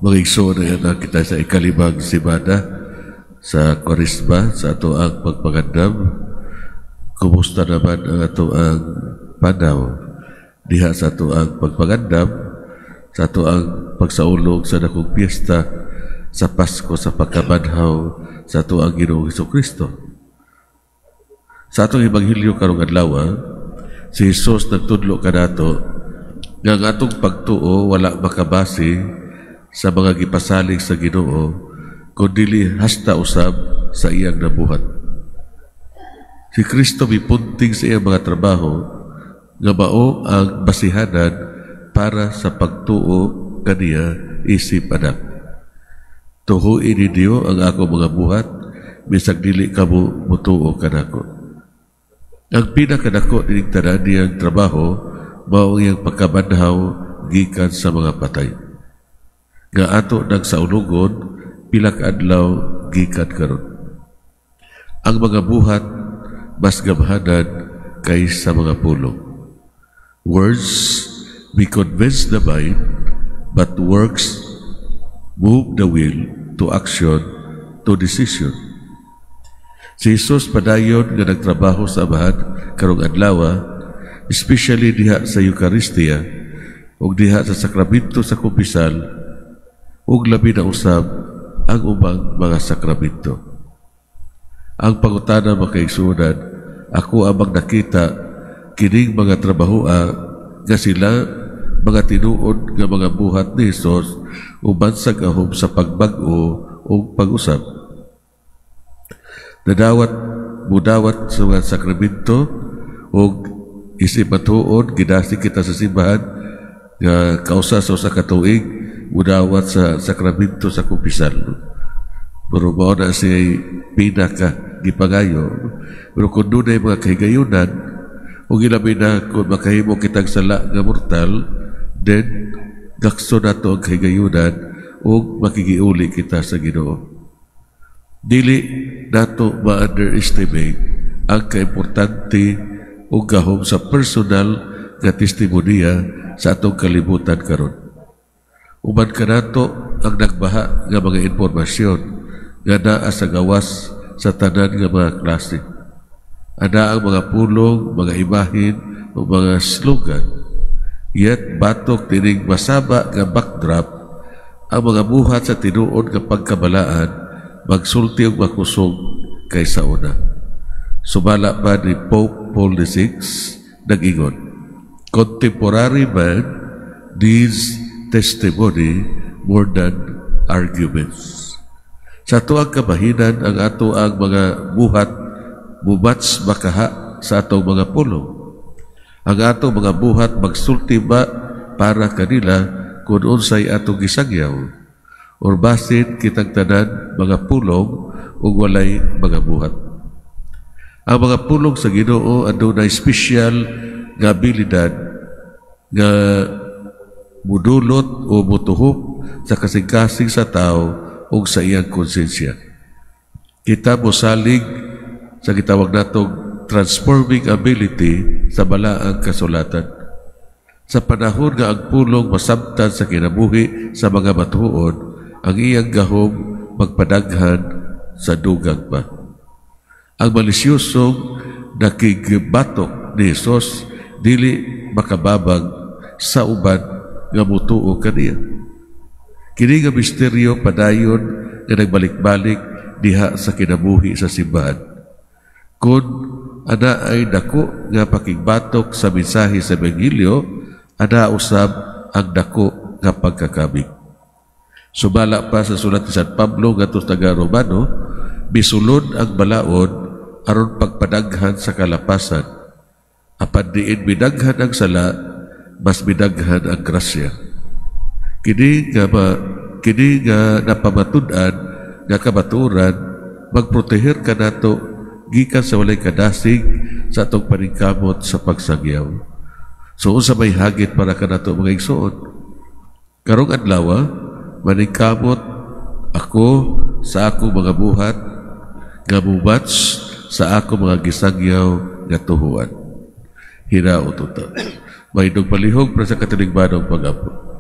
Mga igsoon, na kita sa ikalimang semana sa Kwaresma sa ato ang pagpangandam. Kumusta naman ang ato ang panaw diha sa ato ang pagpangandam, sa ato ang pagsaulog sa dakong piyesta sa Pasko sa pagkabanhaw sa ato ang Ginoong Kristo? Sa atong Ebanghelyo karong adlaw, si Jesus nagtudlo kanato nga ang atong pagtuo wala makabase sa mga gipasalig sa Ginoo kun dili hasta usab sa iyang nabuhat. Si Kristo mipunting sa iyang mga trabaho nga mao ang basihanan para sa pagtuo kaniya isip anak. "Tuhui ninyo ang ako mga buhat, bisag dili kamo mutuo kanako." Ang pinakadako nining tanan niyang trabaho mao ang iyang pagkabanhaw gikan sa mga patay nga ato nang saulugon pila ka adlaw gikan karon. Ang mga buhat mas gamhanan kaysa mga pulong. Words may convince the mind, but works move the will to action, to decision. Si Jesus padayon nga nagtrabaho sa Amahan karong adlaw, especially diha sa Eucharistia ug diha sa sakramento sa kumpisal ug labi na usab ang ubang mga sakramento. Ang pangutana, mga kaigsuonan, ako amang nakita kining mga trabahoa nga sila mga tinuod nga mga buhat ni Jesus uban sa gahom sa pagbag-o o pag-usab. Nadawat, mudawat sa mga sakramento ug isip matuod, gidasig kita sa simbahan nga kausa sa usa ka tuig mudawat sa sakramento sa kumpisal. Pero mao na siya pinaka gipangayo. Pero kung dunay mga kahigayunan, ug ilabi na kung makahimo kitang sala nga mortal, then gakso nato ang kahigayunan ug makigiuli kita sa Ginoo. Dili nato ma-underestimate ang kaimportante ug gahom sa personal nga testimonya sa atong kalibutan karon. Uban kanato ang nagbaha nga mga impormasyon nga naa sa gawas sa tanan nga mga klase. Ana ang mga pulong, mga imahin, o mga slogan. Yet batok tining masaba nga backdrop, ang mga buhat sa tinuod nga pagkabalaan magsulti og makusog kaysa una. Sumala pa ni Pope Paul VI, nag-ingon, "Contemporary man needs testimony more than arguments." Sa ato ang kabahinan, ang ato ang mga buhat mubats makaha sa atong mga pulong. Ang atong mga buhat magsulti ba para kanila kung unsay atong gisangyaw? Or basin kitang tanan mga pulong ug walay mga buhat? Ang mga pulong sa Ginoo adunay espesyal nga abilidad nga mudulot o mutuhop sa kasing-kasing sa tao o sa iyang konsensya. Kita mosalig sa gitawag natong transforming ability sa balaang kasulatan. Sa panahon nga ang pulong masabtan sa kinabuhi sa mga matuod, ang iyang gahom magpadaghan sa dugang pa. Ang malisyosong nakigbatok ni Jesus dili makababag sa uban nga mutuo kaniya. Kini nga misteryo padayon nga nagbalik-balik diha sa kinabuhi sa simbahan. Kung ana ay dako nga pakigbatok sa mensahe sa Ebanghelyo, ana usab ang dako nga pagkakamig. Sumala pa sa sulat ni San Pablo ngadto sa taga Romano, misulod ang balaod aron pagpadaghan sa kalapasan. Apan diin midaghan ang sala, mas midaghan ang grasya. Kini nga napamatud-an nga kamatuoran magproteher kanato gikan sa walay kadasig sa atong paningkamot sa pagsangyaw. So unsa may hagit para kanato, mga igsoon? Karong adlaw, maningkamot ako sa akong mga buhat nga mumatch sa akong mga gisangyaw nga tuhuan. Hinaot unta. Mahindong palihog para sa katilingbanong pag-ampo.